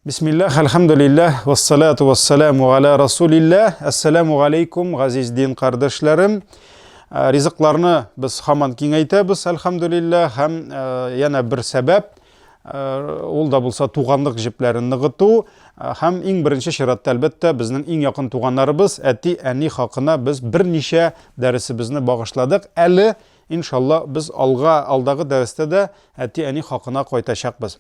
Бисмиллах, әлхәмдүлилләһ, вассалату вассаламу аля расулилләһ. Әссәламу алейкум, газиз дин кардәшләрем. Э, ризыкларны без һаман киңәйтәбез, әлхәмдүлилләһ, һәм э, янә бер сәбәп, э, ул да булса туганлык җепләрен ныгыту һәм иң беренче чиратта, әлбәттә, безнең иң якын туганнарыбыз, әти, әни хакына без берничә дәресебезне багышладык. Әле, иншалла, без алга, алдагы дәрестә дә әти-әни хакына кайтачакбыз.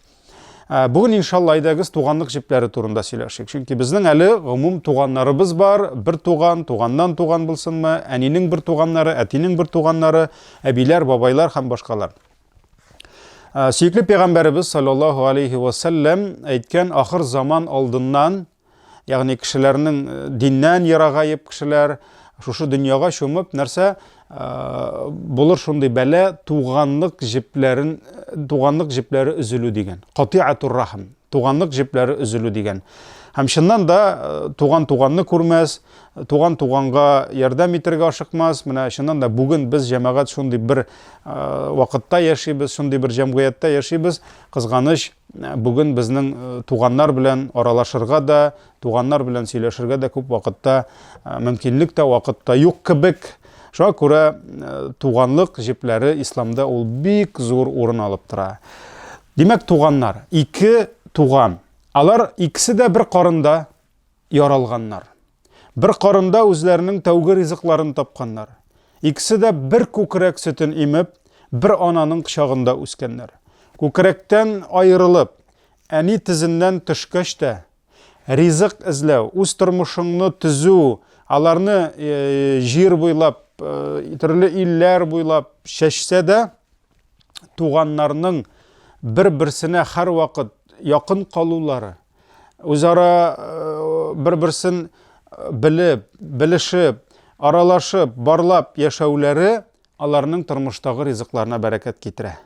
Ә, бүген иншалла әйдәгез туганлык җепләре турында сөйләшик. Чөнки безнең әле гомум туганнарыбыз бар, бер туган, туганнан туган булсынмы, әнинең бер туганнары, әтинең бер туганнары, әбиләр, бабайлар һәм башкалар. Ә, сөекле пәйгамбәребез саллаллаһу алейхи ва сәлләм әйткән ахыр заман алдыннан Ягъни кешеләрнең э, диннән ерагаеп кешеләр шушы дөньяга чумып нәрсә э, булыр шундый бәла туганлык җепләрен э, туганлык җепләре өзелү дигән. Катиатур рахм. Туганлык җепләре өзелү дигән. Һәм чыннан да туган туганны күрмәс, туган туганга ярдәм итәргә ашыкмас. Менә чыннан да бүген без җәмәгать шундый бер вакытта яшибез, шундый бер җәмгыятьтә яшибез. Кызганыч, Бүген безнең туганнар белән аралашырга да, туганнар белән сөйләшергә дә күп вакытта мөмкинлек тә, вакыт та юк кебек. Шуңа күрә туганлык җепләре исламда ул бик зур урын алып тора. Димәк, туганнар, ике туган. Алар икесе дә бер карында яралганнар. Бер карында үзләренең тәүге ризыкларын тапканнар. Икесе дә бер күкрәк сөтен имеп, бер ананың кочагында үскәннәр. Күкрәктән аерылып, әни тезеннән төшкәч тә, ризык эзләү, үз тормышыңны төзү, аларны э, җир буйлап, э, төрле илләр буйлап чәчсә дә, туганнарның бер-берсенә һәрвакыт якын калулары, үзара э, бер-берсен э, белеп, белешеп, аралашып, барлап яшәүләре аларның тормыштагы ризыкларына бәрәкәт китерә.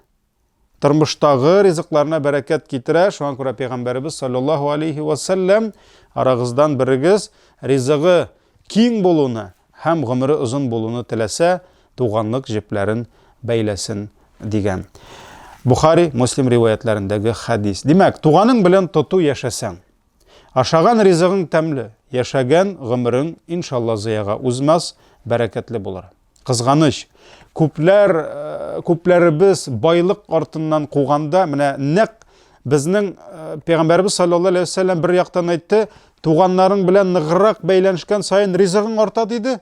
Тормыштагы ризыкларына бәрәкәт китерә. Шуңа күрә пәйгамбәребез саллаллаһу алейхи ва саллям арагыздан берегез ризыгы киң булуны һәм гомере озын булуны теләсә, туганлык җепләрен бәйләсен дигән. Бухари, Муслим риваятләрендәге хәдис. Димәк, туганың белән тоту яшәсәң, ашаган ризыгың тәмле, яшәгән гомерең иншалла зыяга узмас, бәрәкәтле булыр. Кызганыч, күпләр, э, күпләребез байлык артыннан куганда, менә нәкъ безнең э, пәйгамбәребез саллаллаһу алейһи вәсәлләм бер яктан әйтте, туганнарың белән ныграк бәйләнешкән саен ризыгың арта диде.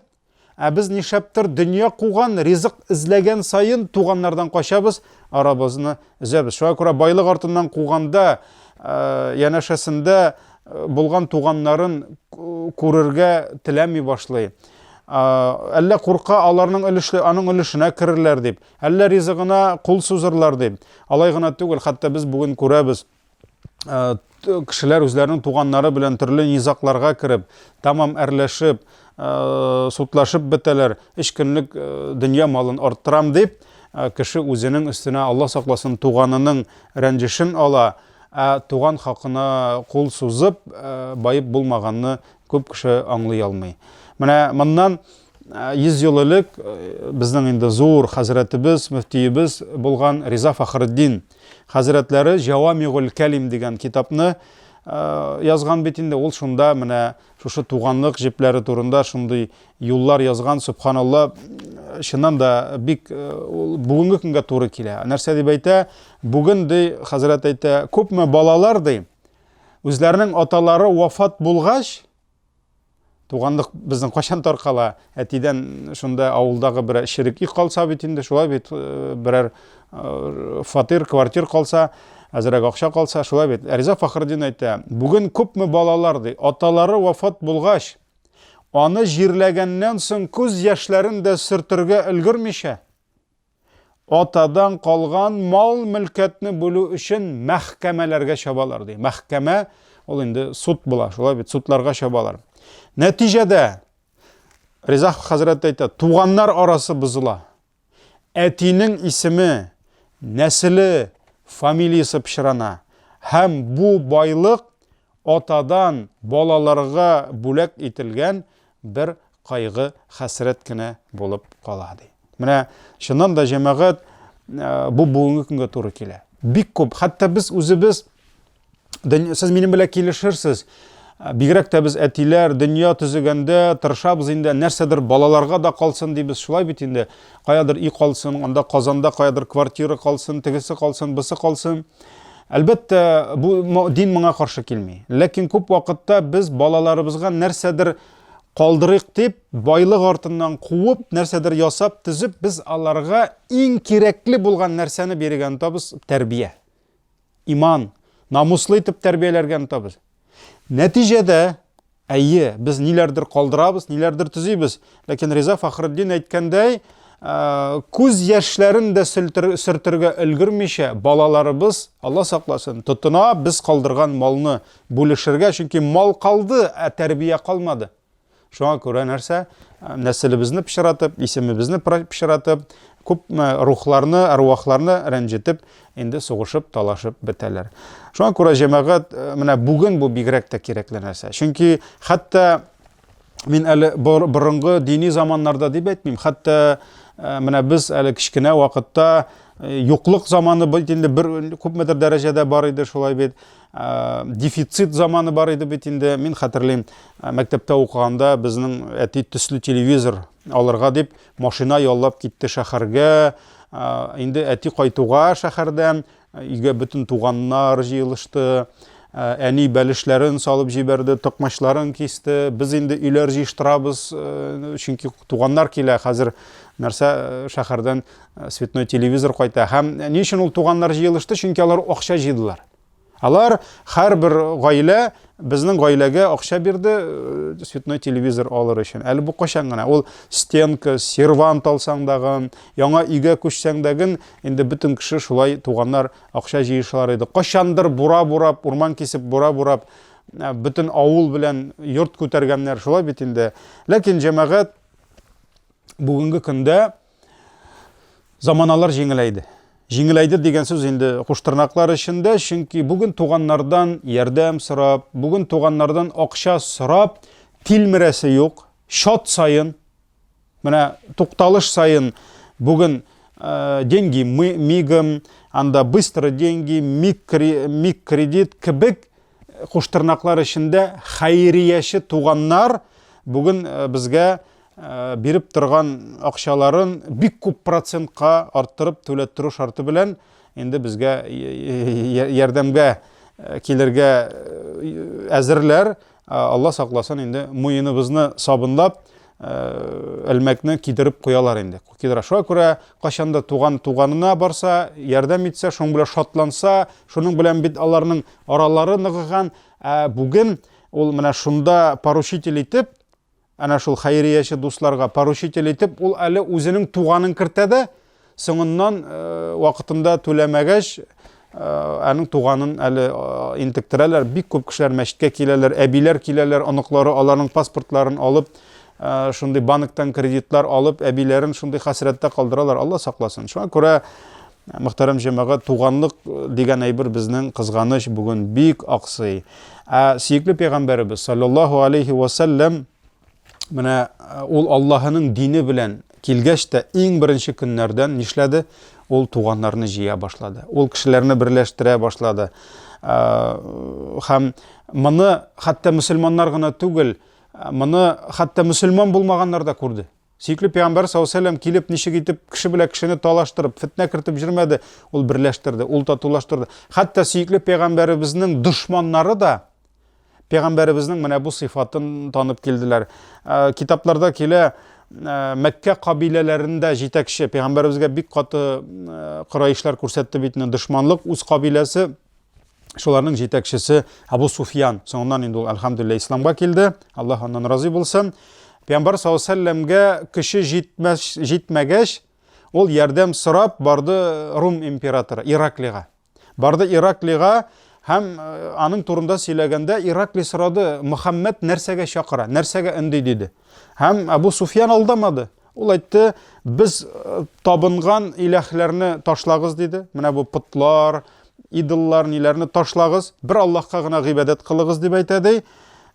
Ә без нишләптер дөнья куган, ризык эзләгән саен туганнардан качабыз, арабызны өзәбез. Шуңа күрә байлык артыннан куганда, э, янәшәсендә э, булган туганнарын күрергә теләми башлый. Әллә курка аларның өлешле, аның өлешенә керерләр дип, әллә ризыгына кул сузырлар дип. Алай гына түгел, хәтта без бүген күрәбез, Э, кешеләр үзләренең туганнары белән төрле низакларга кереп, тәмам әрләшеп, э, судлашып бетәләр, өч көнлек э, дөнья малын арттырам дип, кеше үзенең өстенә, Алла сакласын, туганының рәнҗешен ала, ә туган хакына кул сузып, баеп булмаганны күп кеше аңлый алмый. Менә моннан 100 ел элек безнең инде зур хәзрәтебез, мөфтиебез булган Риза Фахретдин хәзрәтләре Җавамигуль Кәлим дигән китапны язган бит инде. Ул шунда менә шушы туганлык җепләре турында шундый юллар язган. Субханалла, чыннан да бик ул бүгенге көнгә туры килә. Нәрсә дип әйтә? Бүген ди хәзрәт әйтә, күпме балалар ди, үзләренең аталары вафат булгач, Туганлык безнең кайчан таркала? Әтидән шунда авылдагы берәр черек өй калса бит инде, шулай бит, э, берәр э, фатир, квартир калса, әзрәк акча калса, шулай бит. Риза Фахретдин әйтә, бүген күпме балалар ди, аталары вафат булгач, аны җирләгәннән соң күз яшьләрен дә сөртергә өлгермичә, Атадан калган мал-мөлкәтне бүлү өчен мәхкәмәләргә чабалар, ди. Мәхкәмә ул инде суд була, шулай бит, судларга чабалар. Нәтиҗәдә Риза хәзрәт әйтә, туганнар арасы бозыла. Әтинең исеме, нәселе, фамилиясе пычрана. Һәм бу байлык атадан балаларга бүләк ителгән бер кайгы, хәсрәт кенә булып кала, ди. Менә чыннан да җәмәгать э, бу бүгенге көнгә туры килә. Бик күп, хәтта без үзебез Сез минем белән килешерсез. Бигрәк тә без әтиләр дөнья төзегәндә тырышабыз инде, нәрсәдер балаларга да калсын дибез, шулай бит инде. Каядыр өй калсын, анда Казанда каядыр квартира калсын, тегесе калсын, бусы калсын. Әлбәттә, бу дин моңа каршы килми. Ләкин күп вакытта без балаларыбызга нәрсәдер калдырыйк дип, байлык артыннан куып, нәрсәдер ясап, төзеп, без аларга иң кирәкле булган нәрсәне бирергә онытабыз, тәрбия. Иман, намуслы итеп тәрбияләргә онытабыз. Нәтиҗәдә, әйе, без ниләрдер калдырабыз, ниләрдер төзибез. Ләкин Риза Фахретдин әйткәндәй, күз яшьләрен дә сөртергә өлгермичә, балаларыбыз, Алла сакласын, тотына без калдырган малны бүлешергә, чөнки мал калды, ә тәрбия калмады. Шуңа күрә нәрсә? Нәселебезне пычратып, исемебезне пычратып, күпме рухларны, әрвахларны рәнҗетеп, инде сугышып, талашып бетәләр. Шуңа күрә җәмәгать, менә бүген бу бигрәк тә кирәкле нәрсә. Чөнки хәтта мин әле борынгы дини заманнарда дип әйтмим, хәтта менә без әле кечкенә вакытта юклык заманы бит инде бер күпмедер дәрәҗәдә бар иде, шулай бит. Дефицит заманы бар иде бит инде. Мин хәтерлим, мәктәптә укыганда безнең әти төсле телевизор алырга дип машина яллап китте шәһәргә. Инде әти кайтуга шәһәрдән өйгә бөтен туганнар җыелышты. Әни бәлешләрен салып җибәрде, токмачларын кисте. Без инде өйләр җыештырабыз, чөнки туганнар килә. Хәзер нәрсә шәһәрдән цветной телевизор кайта. Һәм ни өчен ул туганнар җыелышты? Чөнки алар акча җыйдылар. Алар һәрбер гаилә безнең гаиләгә акча бирде цветной телевизор алыр өчен. Әле бу кайчан гына? Ул стенка, сервант алсаң дагы, яңа өйгә күчсәң дәген, инде бөтен кеше шулай туганнар акча җыешалар иде. Кайчандыр бура бурап, урман кисеп бура бурап, бөтен авыл белән йорт күтәргәннәр, шулай бит инде. Ләкин җәмәгать бүгенге көндә Заманалар җиңеләйде. Җиңеләйде дигән сүз инде куштырнаклар эчендә, чөнки бүген туганнардан ярдәм сорап, бүген туганнардан акча сорап тилмерәсе юк. Чат саен, менә тукталыш саен бүген э, деньги мы, мигом, анда быстро деньги, миг, миг кредит кебек куштырнаклар эчендә хәйрияче туганнар бүген э, безгә биреп торган акчаларын бик күп процентка арттырып түләттерү шарты белән инде безгә ярдәмгә килергә әзерләр. Алла сакласын, инде муеныбызны сабынлап, элмәкне кидереп куялар инде. Кидерә. Шуңа күрә кайчан да туган туганына барса, ярдәм итсә, шуның белән шатланса, шуның белән бит аларның аралары ныгыган. Ә бүген ул менә шунда поручитель итеп, Әнә шул хәйрияче дусларга поручитель итеп, ул әле үзенең туганын кертә дә, соңыннан э, вакытында түләмәгәч, э, аның туганын әле э, интектерәләр. Бик күп кешеләр мәчеткә киләләр, әбиләр киләләр, оныклары аларның паспортларын алып, шундый банктан кредитлар алып, әбиләрен шундый хәсрәттә калдыралар. Алла сакласын. Шуңа күрә мөхтәрәм җәмәгать, туганлык дигән әйбер безнең кызганыч бүген бик аксый. Ә сөекле пәйгамбәребез саллаллаһу алейхи ва сәлләм менә ул Аллаһының дине белән килгәч тә иң беренче көннәрдән нишләде? Ул туганнарны җыя башлады. Ул кешеләрне берләштерә башлады. Һәм моны хәтта мөселманнар гына түгел, моны хәтта мөселман булмаганнар да күрде. Сөекле пәйгамбәр саллаллаһу алейһи вәсәлләм килеп ничек итеп кеше белән кешене талаштырып, фетнә кертеп җөрмәде, ул берләштерде, ул татулаштырды. Хәтта сөекле пәйгамбәребезнең дошманнары да пәйгамбәребезнең менә бу сыйфатын танып килделәр. Э, китапларда килә, э, Мәккә кабиләләрендә җитәкче пәйгамбәребезгә бик каты э, кораишләр күрсәтте бит инде дошманлык, үз кабиләсе Шуларның җитәкчесе Абу Суфьян. Соңыннан инде ул әлхәмдүлилләһ исламга килде. Аллаһ аннан разый булсын. Пәйгамбәр саллаллаһу алейһи вәсәлләмгә көче җитмәс, җитмәгәч, ул ярдәм сорап барды Рум императоры Ираклига. Барды Ираклига һәм э, аның турында сөйләгәндә Ираклий сорады, Мөхәммәд нәрсәгә чакыра, нәрсәгә өнди диде. Һәм Абу Суфьян алдамады. Ул әйтте, без э, табынган иләһләрне ташлагыз диде. Менә бу потлар, идоллар, ниләрне ташлагыз, бер Аллаһка гына гыйбадәт кылыгыз дип әйтә ди.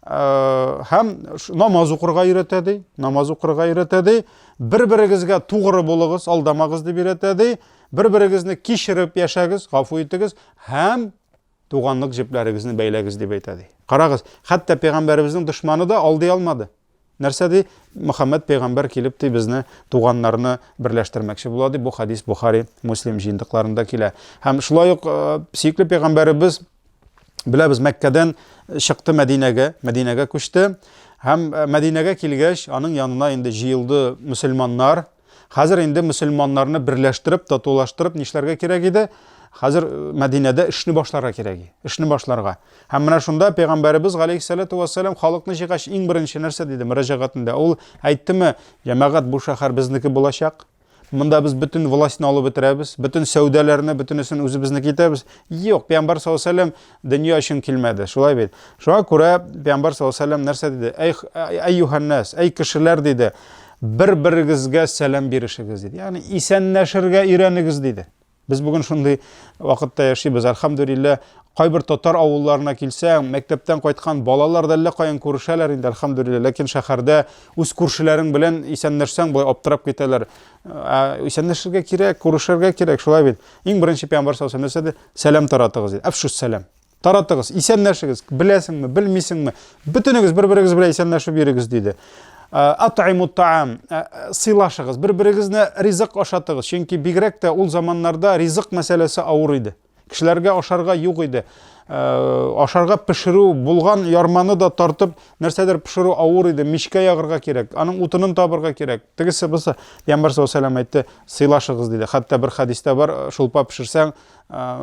Э, һәм намаз укырга өйрәтә ди, намаз укырга өйрәтә ди. Бер-берегезгә тугры булыгыз, алдамагыз дип өйрәтә ди. Бер-берегезне кичереп яшәгез, гафу итегез һәм туганлык җепләрегезне бәйләгез дип әйтә ди. Карагыз, хәтта пәйгамбәребезнең дошманы да алдый алмады. Нәрсә ди? Мөхәммәд пәйгамбәр килеп ди безне туганнарны берләштермәкче була ди. Бу хадис Бухари, Муслим җыентыкларында килә. Һәм шулай ук э, сөекле пәйгамбәребез беләбез Мәккәдән чыкты Мәдинәгә, Мәдинәгә күчте. Һәм э, Мәдинәгә килгәч, аның янына инде җыелды мөселманнар. Хәзер инде мөселманнарны берләштереп, татулаштырып нишләргә кирәк иде? Хәзер э, Мәдинәдә эшне башларга кирәк иде. Эшне башларга. Һәм менә шунда пәйгамбәребез галәйһиссалату вассалам халыкны җыйгач иң беренче нәрсә диде мөрәҗәгатендә? Ул әйттеме, җәмәгать бу шәһәр безнеке булачак. Монда без бөтен властьны алып бетерәбез, бөтен сәүдәләрне, бөтенесен үзебезнеке итәбез. Юк, пәйгамбәр саллаллаһу алейһи вәсәлләм дөнья өчен килмәде. Шулай бит. Шуңа күрә пәйгамбәр саллаллаһу алейһи вәсәлләм нәрсә диде? Әй, әйюһәннәс, әй кешеләр диде. Бер-берегезгә сәлам бирешегез диде. Ягъни исәнләшергә өйрәнегез диде. Без бүген шундый вакытта яшибез. Әлхәмдүлилләһ, кайбер татар авылларына килсәң, мәктәптән кайткан балалар да әллә каян күрешәләр инде, әлхәмдүлилләһ. Ләкин шәһәрдә үз күршеләрең белән исәнләшсәң, болай аптырап китәләр. Ә, исәнләшергә кирәк, күрешергә кирәк, шулай бит. Иң беренче пәйгамбәр саллаллаһу алейһи вәсәлләм нәрсә диде? Сәлам таратыгыз диде. Әфшүс сәлам. Таратыгыз, исәнләшегез, беләсеңме, белмисеңме, бөтенегез бер-берегез белән исәнләшеп йөрегез, диде. Ат'иму таам, сыйлашыгыз, бер-берегезне ризык ашатыгыз, чөнки бигрәк тә ул заманнарда ризык мәсьәләсе авыр иде. Кешеләргә ашарга юк иде. Ашарга пешерү, булган ярманы да тартып, нәрсәдер пешерү авыр иде, мичкә ягырга кирәк, аның утынын табырга кирәк. Тегесе бусы, Пәйгамбәр саллаллаһу алейһи вәсәлләм әйтте, сыйлашыгыз диде. Хәтта бер хәдистә бар, шулпа пешерсәң,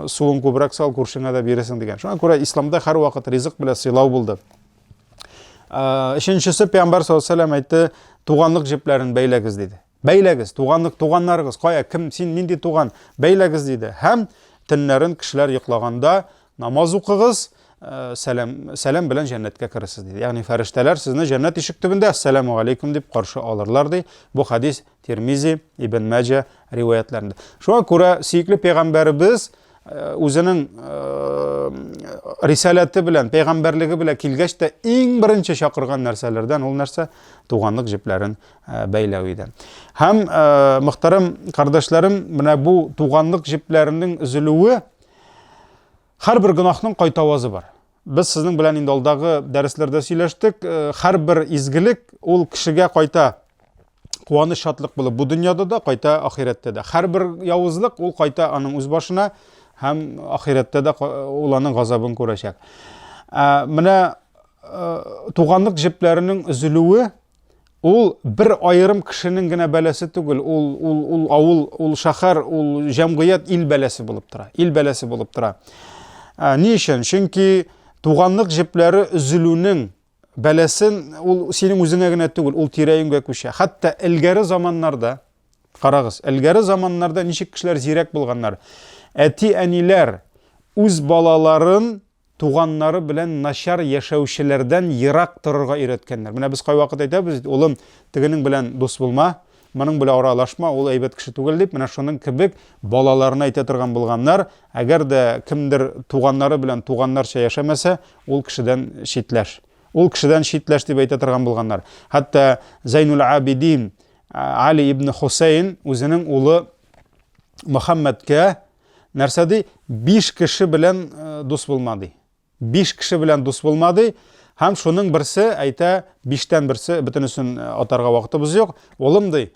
суын күбрәк сал, күршеңә дә бирәсең дигән. Шуңа күрә исламда һәрвакыт ризык белән сыйлау булды. Өченчесе пәйгамбәр саллаллаһу алейһи вәсәлләм әйтте, туганлык җепләрен бәйләгез диде. Бәйләгез, туганлык, туганнарыгыз, кая, кем, син нинди туган, бәйләгез диде. Һәм төннәрен кешеләр йоклаганда намаз укыгыз, сәлам, сәлам белән җәннәткә керерсез диде. Ягъни фәрештәләр сезне җәннәт ишек төбендә әссәламу алейкум дип каршы алырлар ди. Бу хадис Тирмизи, Ибн Мәҗә риваятләрендә. Шуңа күрә сөекле пәйгамбәребез э, үзенең э, рисаләте белән, пәйгамбәрлеге белән килгәч тә иң беренче чакырган нәрсәләрдән ул нәрсә туганлык җепләрен э, бәйләү иде. Һәм мөхтәрәм кардәшләрем, менә бу туганлык җепләренең өзелүе һәрбер гөнаһның кайтавазы бар. Без сезнең белән инде алдагы дәресләрдә сөйләштек. Э, һәрбер изгелек ул кешегә кайта куаныч шатлык булып бу дөньяда да кайта ахирәттә дә. Һәрбер явызлык ул кайта аның үз башына һәм ахирәттә дә ул аның газабын күрәчәк. Ә, менә э, туганлык җепләренең өзелүе Ул бер аерым кешенең генә бәласе түгел, ул, ул, ул авыл, ул шәһәр, ул җәмгыять ил бәласе булып тора. Ил бәласе булып тора. Ә, ни өчен? Чөнки туганлык җепләре өзелүнең бәласен ул синең үзеңә генә түгел, ул тирә-юньгә күчә. Хәтта элгәре заманнарда, карагыз, элгәре заманнарда ничек кешеләр зирәк булганнар. Әти-әниләр үз балаларын туганнары белән начар яшәүчеләрдән ерак торырга өйрәткәннәр. Менә без кайвакыт әйтәбез бит, улым, тегенең белән дус булма, моның белән аралашма, ул әйбәт кеше түгел дип, менә шуның кебек балаларына әйтә торган булганнар. Әгәр дә кемдер туганнары белән туганнарча яшәмәсә, ул кешедән читләш. Ул кешедән читләш дип әйтә торган булганнар. Хәтта Зәйнуль Абидин Али ибн Хусейн үзенең улы Мөхәммәдкә Нәрсә ди? Биш кеше белән э, дус булма ди. Биш кеше белән дус булма ди. Һәм шуның берсе әйтә, биштән берсе, бөтенесен э, атарга вакытыбыз юк. Улым ди,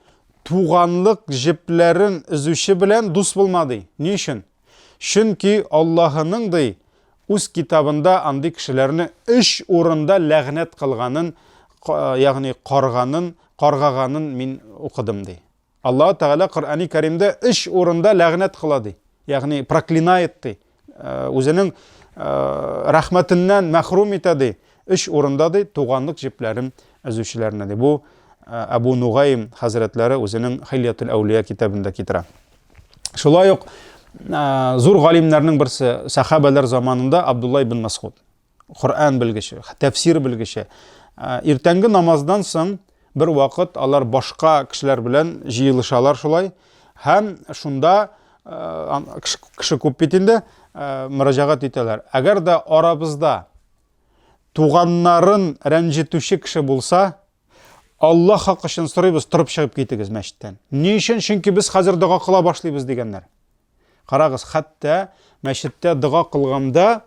туганлык җепләрен өзүче белән дус булма ди. Ни өчен? Чөнки Аллаһының ди, үз китабында андый кешеләрне өч урында ләгънәт кылганын, ягъни карганын, каргаганын мин укыдым ди. Аллаһ Тәгалә Коръәни Кәримдә өч урында ләгънәт кыла ди. Ягъни проклинает ди. Э, үзенең э, рәхмәтеннән мәхрүм итә ди. Өч урында ди туганлык җепләрен өзүчеләрне ди. Бу э, Әбу Нугайм хәзрәтләре үзенең Хилятул Әүлия китабында китерә. Шулай ук зур галимнәрнең берсе сахабәләр заманында Абдулла ибн Масгуд. Коръән белгече, тәфсир белгече. Э, иртәнге намаздан соң бер вакыт алар башка кешеләр белән җыелышалар шулай һәм шунда э, кеше күп бит инде э, мөрәҗәгать итәләр. Әгәр дә арабызда туганнарын рәнҗетүче кеше булса, Аллаһ хакы өчен сорыйбыз, торып чыгып китегез мәчеттән. Ни өчен? Чөнки без хәзер дога кыла башлыйбыз дигәннәр. Карагыз, хәтта мәчеттә дога кылганда.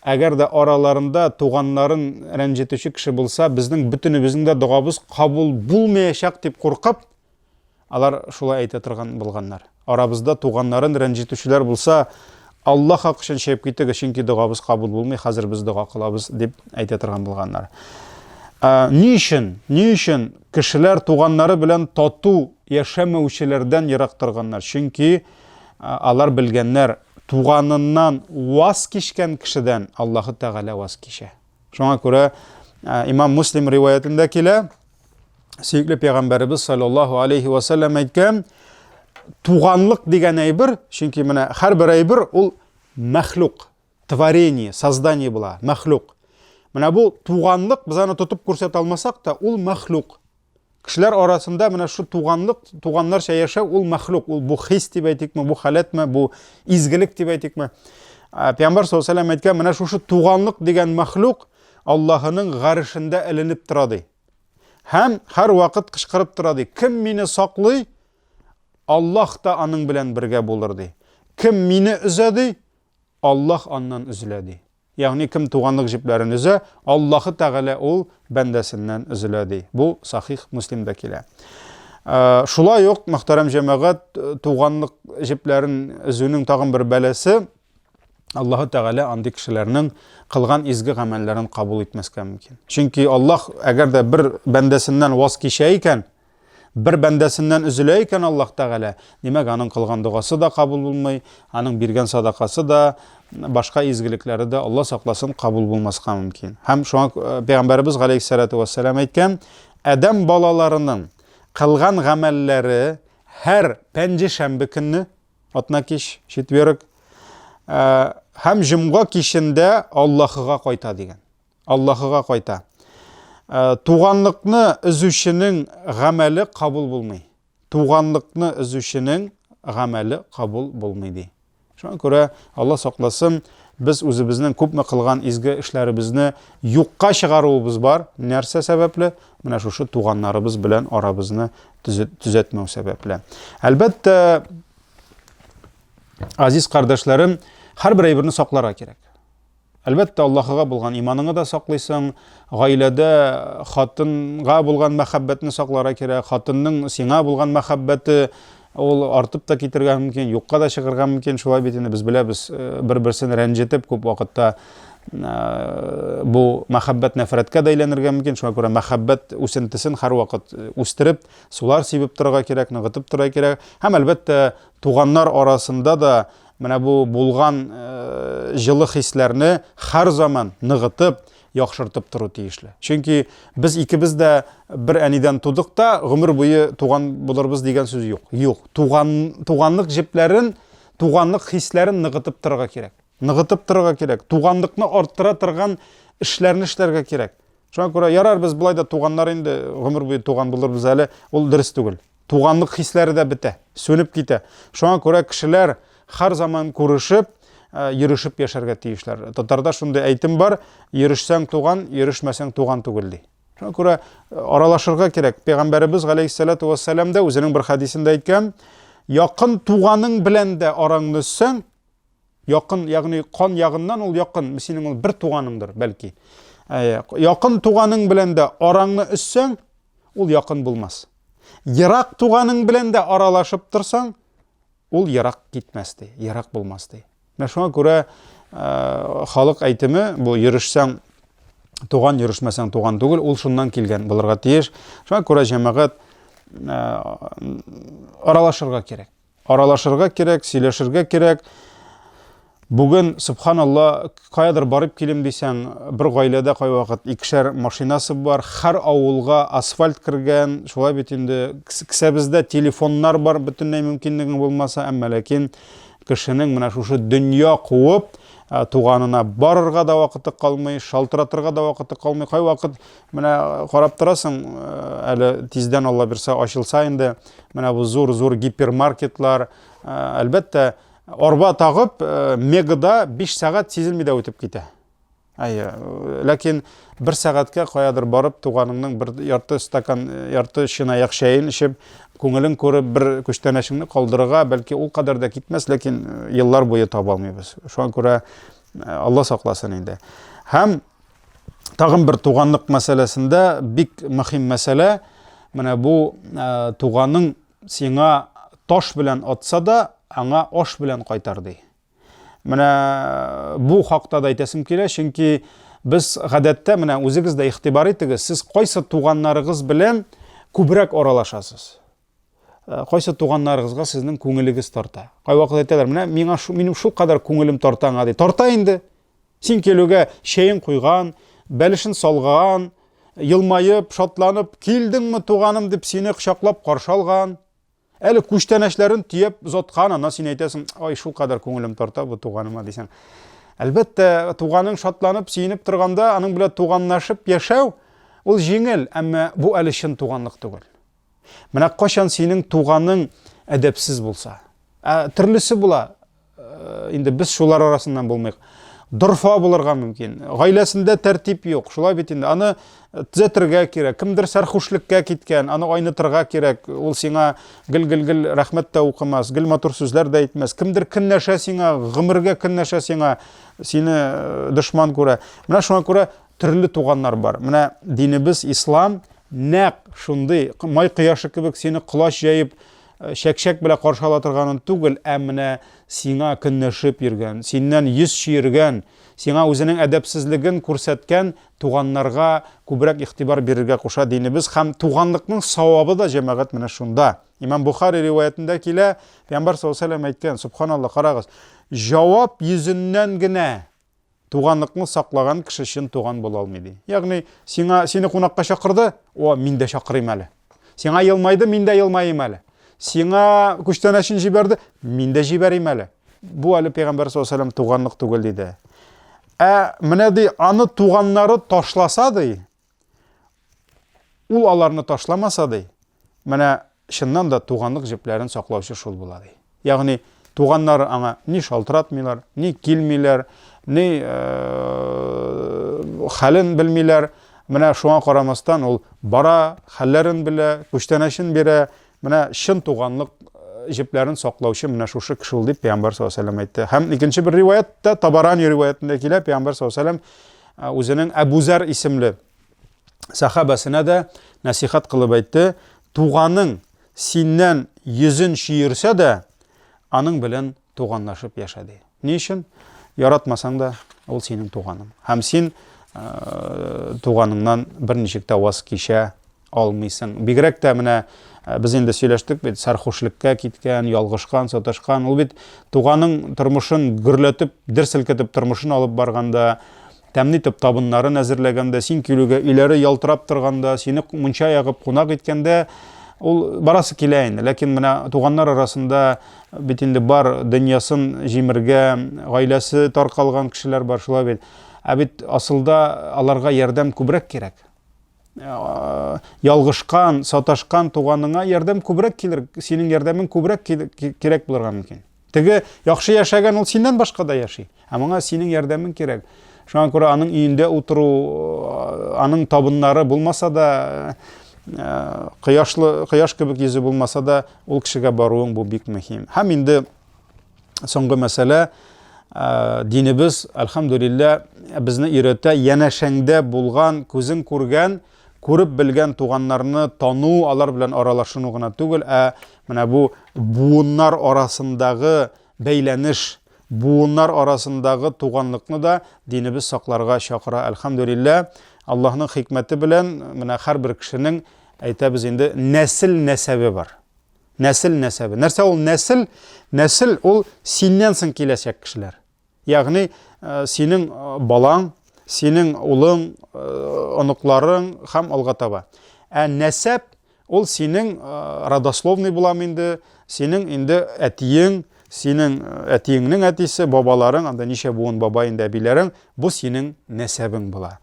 Әгәр дә араларында туганнарын рәнҗетүче кеше булса, безнең бөтенебезнең дә догабыз кабул булмаячак дип куркып, алар шулай әйтә торган булганнар. Арабызда туганнарын рәнҗетүчеләр булса, Аллаһ хакы өчен чыгып китегез, чөнки догабыз кабул булмый, хәзер без дога кылабыз дип әйтә торган булганнар. Ни өчен? Ни өчен кешеләр туганнары белән тату яшәмәүчеләрдән ерак торганнар? Чөнки алар белгәннәр, туганыннан ваз кичкән кешедән Аллаһы Тәгалә ваз кичә. Шуңа күрә имам Муслим риваятендә килә, сөекле пәйгамбәребез саллаллаһу алейхи ва саллям әйткән, туганлык дигән әйбер, чөнки менә һәрбер әйбер ул мәхлук, творение, создание була, мәхлук. Менә бу туганлык, без аны тотып күрсәтә алмасак та, ул мәхлук. Кешеләр арасында менә шу туганлык, туганнарча яшәү ул мәхлук, ул бу хис дип әйтикме, бу халәтме, бу изгелек дип әйтикме. Пәйгамбәр саллаллаһу алейһи әйткән, менә шушы туганлык дигән мәхлук Аллаһының гарешендә эленеп тора ди. Һәм һәр вакыт кычкырып тора ди. Кем мине саклый, Аллаһ та аның белән бергә булыр ди. Кем мине өзә ди, Аллаһ аннан өзелә ди. Ягъни кем туганлык җепләрен өзә, Аллаһы Тәгалә ул бәндәсеннән өзелә ди. Бу Сахих Муслимда килә. Э, шулай ук, мөхтәрәм җәмәгать, э, туганлык җепләрен өзүнең тагын бер бәласе Аллаһы Тәгалә андый кешеләрнең кылган изге гамәлләрен кабул итмәскә мөмкин. Чөнки Аллаһ әгәр дә бер бәндәсеннән ваз кичә икән, Бер бәндәсеннән өзелә икән Аллаһ Тәгалә, димәк, аның кылган догасы да кабул булмый, аның биргән садакасы да, башка изгелекләре дә, Аллаһ сакласын, кабул булмаска мөмкин. Һәм шуңа э, Пәйгамбәребез галәйһиссәлату вәссәлам әйткән, адәм балаларының кылган гамәлләре һәр пәнҗешәмбе көнне, атна кич, четверг, э, һәм җомга кичендә Аллаһыга кайта дигән. Аллаһыга кайта. Э, туганлыкны өзүченең гамәле кабул булмый. Туганлыкны өзүченең гамәле кабул булмый ди. Шуңа күрә Алла сакласын, без үзебезнең күпме кылган изге эшләребезне юкка чыгаруыбыз бар. Нәрсә сәбәпле? Менә шушы туганнарыбыз белән арабызны төзәтмәү сәбәпле. Әлбәттә, азиз кардәшләрем, һәрбер әйберне сакларга кирәк. Әлбәттә, Аллаһыга булган иманыңны да саклыйсың, гаиләдә хатынга булган мәхәббәтне сакларга кирәк, хатынның сиңа булган мәхәббәте ул артып та китергә мөмкин, юкка да чыгарга мөмкин. Шулай бит инде без беләбез, э, бер-берсен рәнҗетеп күп вакытта э, бу мәхәббәт нәфрәткә дә әйләнергә мөмкин. Шуңа күрә мәхәббәт үсентесен һәрвакыт э, үстереп, сулар сибеп торырга кирәк, ныгытып торырга кирәк. Һәм әлбәттә, туганнар арасында да Менә бу булган җылы хисләрне һәр заман ныгытып, яхшыртып тору тиешле. Чөнки без икебез дә бер әнидән тудык та, гомер буе туган булырбыз дигән сүз юк. Юк. Туган, туганлык җепләрен, туганлык хисләрен ныгытып торырга кирәк. Ныгытып торырга кирәк. Туганлыкны арттыра торган эшләрне эшләргә кирәк. Шуңа күрә ярар без болай да туганнар инде, гомер буе туган булырбыз әле, ул дөрес түгел. Туганлык хисләре дә бетә, сүнеп китә. Шуңа күрә кешеләр һәр заман күрешеп, э, йөрешеп яшәргә тиешләр. Татарда шундый әйтем бар, йөрешсәң туган, йөрешмәсәң туган түгел ди. Шуңа күрә э, аралашырга кирәк. Пәйгамбәребез галәйһиссәлату вассалам да үзенең бер хәдисендә әйткән, якын туганың белән дә араңны өзсәң, якын, ягъни кан ягыннан ул якын, синең ул бер туганыңдыр, бәлки. Э, якын туганың белән дә араңны өзсәң, ул якын булмас. Ерак туганың белән дә аралашып торсаң, ул ерак китмәс ди, ерак булмас ди. Менә шуңа күрә э, халык әйтеме бу йөрешсәң туган, йөрешмәсәң туган түгел, ул шуннан килгән булырга тиеш. Шуңа күрә җәмәгать э, аралашырга кирәк. Аралашырга кирәк, сөйләшергә кирәк. Бүген, субханалла, каядыр барып килим дисәң, бер гаиләдә кайвакыт икешәр машинасы бар, һәр авылга асфальт кергән, шулай бит инде кесәбездә телефоннар бар, бөтенләй мөмкинлегең булмаса, әмма ләкин кешенең менә шушы дөнья куып, э, туганына барырга да вакыты калмый, шалтыратырга да вакыты калмый. Кайвакыт менә карап торасың, э, әле тиздән Алла бирсә ачылса инде, менә бу зур-зур гипермаркетлар, э, әлбәттә, арба тагып, э, мегада 5 сәгать сизелми дә үтеп китә. Әйе, ләкин бер сәгатькә каядыр барып, туганыңның бер ярты стакан, ярты чынаяк чәен эчеп, күңелен күреп, бер күчтәнәчеңне калдырырга, бәлки ул кадәр дә китмәс, ләкин еллар буе таба алмыйбыз. Шуңа күрә Алла сакласын инде. Һәм тагын бер туганлык мәсьәләсендә бик мөһим мәсьәлә, менә бу туганың сиңа таш белән атса да, аңа аш белән кайтар ди. Менә бу хакта да әйтәсем килә, чөнки без гадәттә менә үзегез дә игътибар итегез, сез кайсы туганнарыгыз белән күбрәк аралашасыз? Кайсы туганнарыгызга сезнең күңелегез тарта? Кайвакыт әйтәләр, менә миңа шу, минем шул кадәр күңелем тарта аңа ди. Тарта инде. Син килүгә чәен куйган, бәлешен салган, елмаеп, шатланып, килдеңме туганым дип сине кочаклап каршы алган. Әле күчтәнәчләрен төяп озаткан, аннан син әйтәсең, ай, шул кадәр күңелем тарта бу туганыма дисәң. Әлбәттә, туганың шатланып, сөенеп торганда, аның белән туганлашып яшәү ул җиңел, әмма бу әле чын туганлык түгел. Менә кайчан синең туганың әдәпсез булса, ә төрлесе була, инде без шулар арасыннан булмыйк. Дорфа булырга мөмкин. Гаиләсендә тәртип юк. Шулай бит инде. Аны төзәтергә кирәк. Кемдер сәрхүшлеккә киткән, аны айнытырга кирәк. Ул сиңа гел-гел-гел рәхмәт тә укымас, гел матур сүзләр дә әйтмәс. Кемдер көнләшә сиңа, гомергә көнләшә сиңа, сине дошман күрә. Менә шуңа күрә төрле туганнар бар. Менә динебез ислам нәкъ шундый май кояшы кебек сине колач җәеп чәкчәк белән каршы ала торганын түгел, ә менә сиңа көнләшеп йөргән, синнән йөз чөергән, сиңа үзенең әдәпсезлеген күрсәткән туганнарга күбрәк игътибар бирергә куша динебез һәм туганлыкның савабы да җәмәгать менә шунда. Имам Бухари риваятендә килә, Пәйгамбәр саллаллаһу алейһи ва сәлләм әйткән, субханаллаһ, карагыз, җавап йөзеннән генә Туганлыкны саклаган кеше чын туган була алмый ди. Ягъни, сиңа сине кунакка чакырды, о, мин дә чакырыйм әле. Сиңа елмайды, мин дә елмайым әле. Сиңа күчтәнәчен җибәрде, мин дә җибәрим әле. Бу әле пәйгамбәр саллаллаһу алейһи туганлык түгел диде. Ә менә ди, аны туганнары ташласа ди, Ул аларны ташламаса, ди, менә чыннан да туганлык җепләрен саклаучы шул була, ди. Ягъни туганнары аңа ни шалтыратмыйлар, ни килмиләр, ни хәлен белмиләр. Менә шуңа карамастан ул бара, хәлләрен белә, күчтәнәчен бирә. Менә чын туганлык җепләрен саклаучы менә шушы кеше ул дип Пәйгамбәр саллаллаһу алейһи ва сәлләм әйтте. Һәм икенче бер риваятта Табарани риваятендә килә, Пәйгамбәр саллаллаһу алейһи ва сәлләм үзенең Әбүзәр исемле сәхабәсенә дә нәсихәт кылып әйтте, туганың синнән йөзен чөерсә дә, аның белән туганлашып яшә ди. Ни өчен? Яратмасаң да, ул синең туганың. Һәм син туганыңнан берничек тә ваз кичә алмыйсың. Бигрәк тә менә без инде сөйләштек бит, сәрхушлыкка киткән, ялгышкан, саташкан. Ул бит туганың тормышын гөрләтеп, дер селкетеп тормышын алып барганда, тәмле итеп табыннарын әзерләгәндә, син килүгә өйләре ялтырап торганда, сине мунча ягып кунак иткәндә, ул барасы килә инде. Ләкин менә туганнар арасында бит инде бар дөньясын җимергән, гаиләсе таркалган кешеләр бар, шулай бит. Ә бит асылда аларга ярдәм күбрәк кирәк. Ялгышкан, саташкан туганыңа ярдәм күбрәк килер, синең ярдәмең күбрәк кирәк булырга мөмкин. Теге яхшы яшәгән ул синнән башка да яши. Ә моңа синең ярдәмең кирәк. Шуңа күрә аның өендә утыру, аның табыннары булмаса да, кояшлы, кояш кебек йөзе булмаса да, ул кешегә баруың бу бик мөһим. Һәм инде соңгы мәсьәлә, динебез, әлхәмдүлилләһ, безне өйрәтә, янәшәңдә булган, күзең күргән, күреп белгән туганнарны тану, алар белән аралашыну гына түгел, ә менә бу буыннар арасындагы бәйләнеш, буыннар арасындагы туганлыкны да динебез сакларга чакыра. Әлхәмдүлилләһ, Аллаһның хикмәте белән менә һәрбер кешенең, әйтәбез инде, нәсел нәсәбе бар. Нәсел нәсәбе. Нәрсә ул нәсел? Нәсел ул синнән соң киләчәк кешеләр. Ягъни синең балаң, синең улың, оныкларың һәм алга таба. Ә нәсәп ул синең родословный булам инде, синең инде әтиең, синең әтиеңнең әтисе, бабаларың, анда ничә буын баба инде әбиләрең, бу синең нәсәбең була.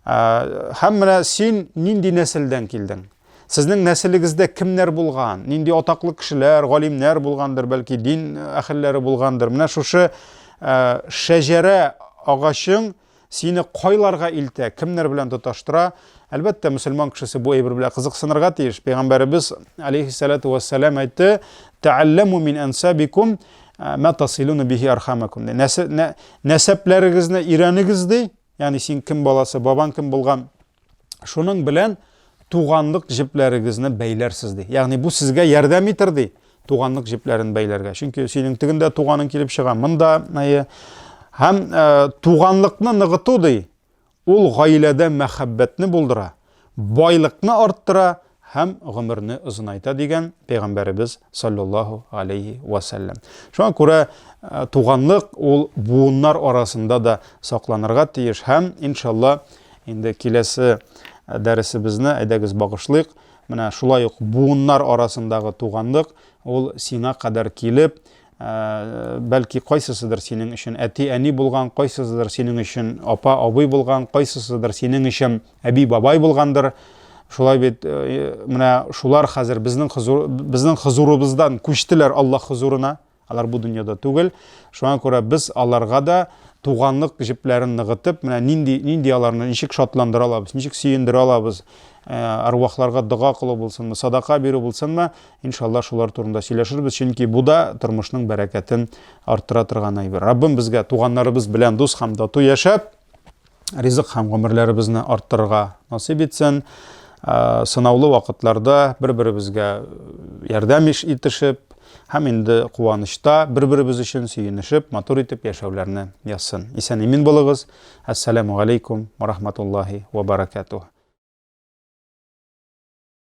Һәм менә син нинди нәселдән килдең? Сезнең нәселегездә кемнәр булган? Нинди атаклы кешеләр, галимнәр булгандыр, бәлки дин әһелләре булгандыр. Менә шушы шәҗәрә агачың сине кайларга илтә, кемнәр белән тоташтыра? Әлбәттә, мөселман кешесе бу әйбер белән кызыксынырга тиеш. Пәйгамбәребез алейхиссалату вассалам әйтте: "Тәалләму мин ансабикум" Мә тасилуна бихи архамакум ди. Нәсәпләрегезне өйрәнегез ди. Ягъни син кем баласы, бабаң кем булган. Шуның белән туганлык җепләрегезне бәйләрсез ди. Ягъни бу сезгә ярдәм итер ди, туганлык җепләрен бәйләргә. Чөнки синең тегендә туганың килеп чыга, монда һәм туганлыкны ныгыту ди. Ул гаиләдә мәхәббәтне булдыра, байлыкны арттыра һәм гомерне озынайта, дигән Пәйгамбәребез салләллаһу галәйһи вә сәлләм. Шуңа күрә туганлык ул буыннар арасында да сакланырга тиеш һәм, иншалла, инде киләсе дәресебезне әйдәгез багышлыйк. Менә шулай ук буыннар арасындагы туганлык ул сиңа кадәр килеп, Бәлки кайсысыдыр синең өчен әти-әни булган, кайсысыдыр синең өчен апа-абый булган, кайсысыдыр синең өчен әби-бабай булгандыр. Шулай бит, менә шулар хәзер безнең хозур, безнең хозурыбыздан күчтеләр Аллаһ хозурына. Алар бу дөньяда түгел. Шуңа күрә без аларга да туганлык җепләрен ныгытып, менә нинди нинди аларны ничек шатландыра алабыз, ничек сөендерә алабыз, әрвахларга дога кылу булсынмы, садака бирү булсынмы, Иншалла шулар турында сөйләшербез, чөнки бу да тормышның бәрәкәтен арттыра торган әйбер. Раббым безгә туганнарыбыз белән дус һәм тату яшәп, ризык һәм гомерләребезне арттырырга насыйп итсен. Сынаулы вакытларда бер-беребезгә ярдәм итешеп һәм инде куанычта бер-беребез өчен сөенешеп, матур итеп яшәүләрне язсын. Исән-имин булыгыз. Әссәламу алейкум ва рахматуллахи ва баракатух.